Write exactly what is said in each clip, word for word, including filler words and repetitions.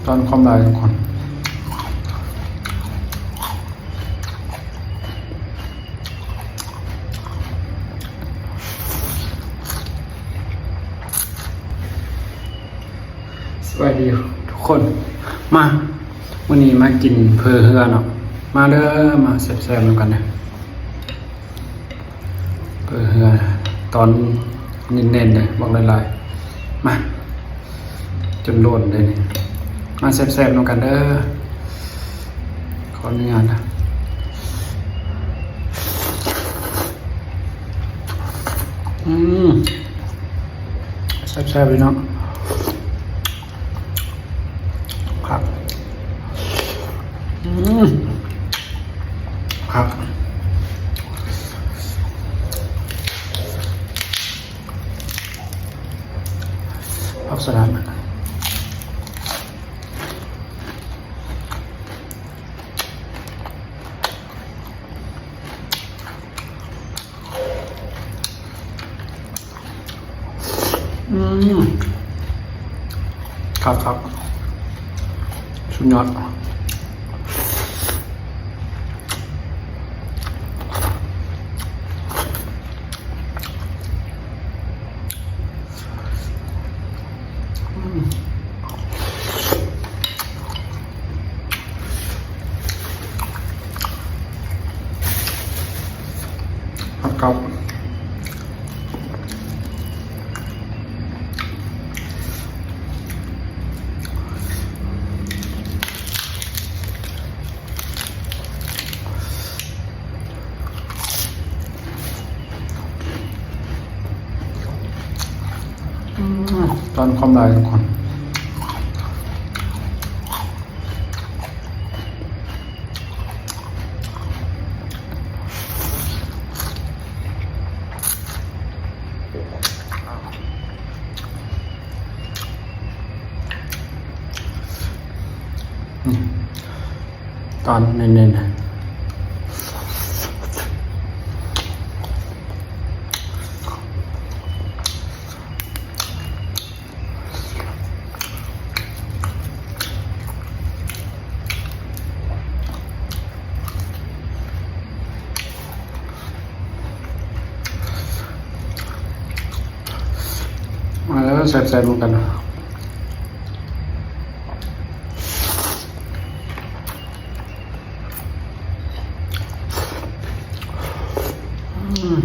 ตอนความหลายทุกคน สวัสดีทุกคน มา มื้อนี้มากินเผอเฮือเนาะ มาเด้อ มาแซ่บๆนำกันเด้อ เผอเฮือ ตอนเน้นๆเลย บอกหลายๆ มา จนล้นเลยนี่ มาแซ่บๆนำกันเด้อ ขออนุญาตนะ อืม แซ่บๆเลยเนาะ ครับ อืม ครับ ผักสลัด อืม ครับครับ สุดยอด อืม ผักกาด อืม ตอนความหลายทุกคน อืม ตอนเน้นๆนะ มาแล้วแซ่บๆเหมือนกันนะ อืม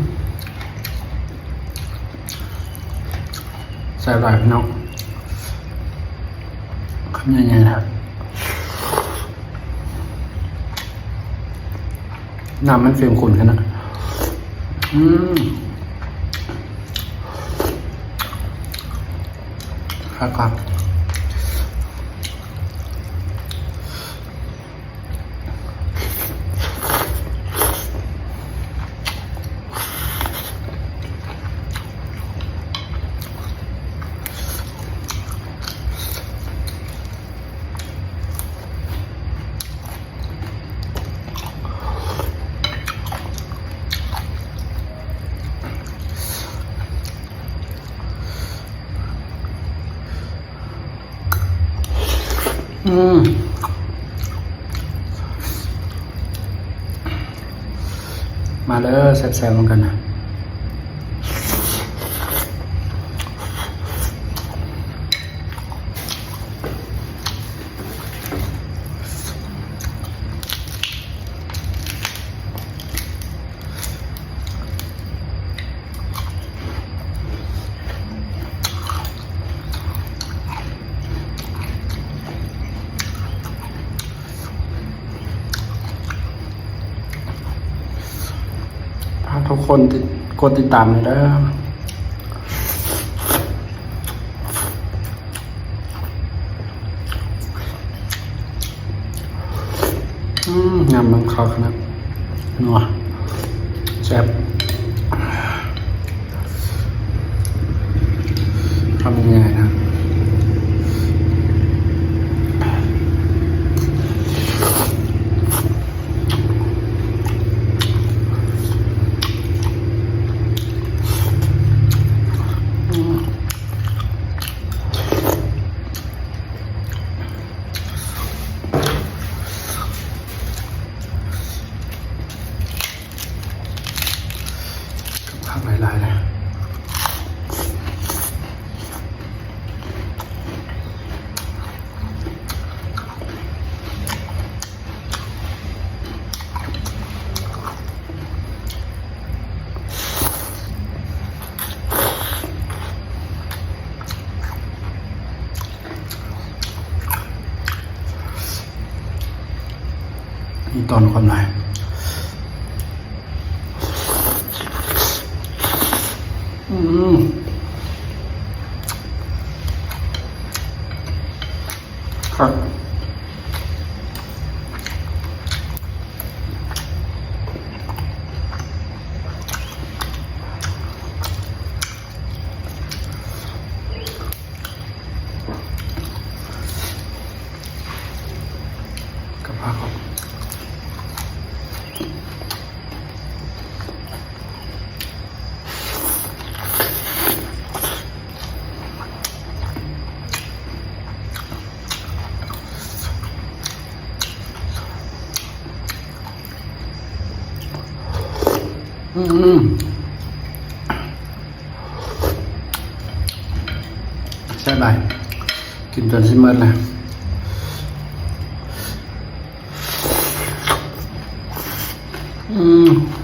แซ่บหลายพี่น้อง คำใหญ่ๆนะครับ น้ำมันเข้มข้นขนาด อืม ครับครับ อืม มาเด้อ แซ่บๆเหมือนกันนะ ฝากทุกคนติด กดติดตามเลยเด้อ อืม ยำมันคักนะ นัว แซ่บ ทำยังไงนะ อืม มีตอนความหลาย อืม ครับ กับผักครับ อืม ใช่ไหม กินจนสิหมดเลย อืม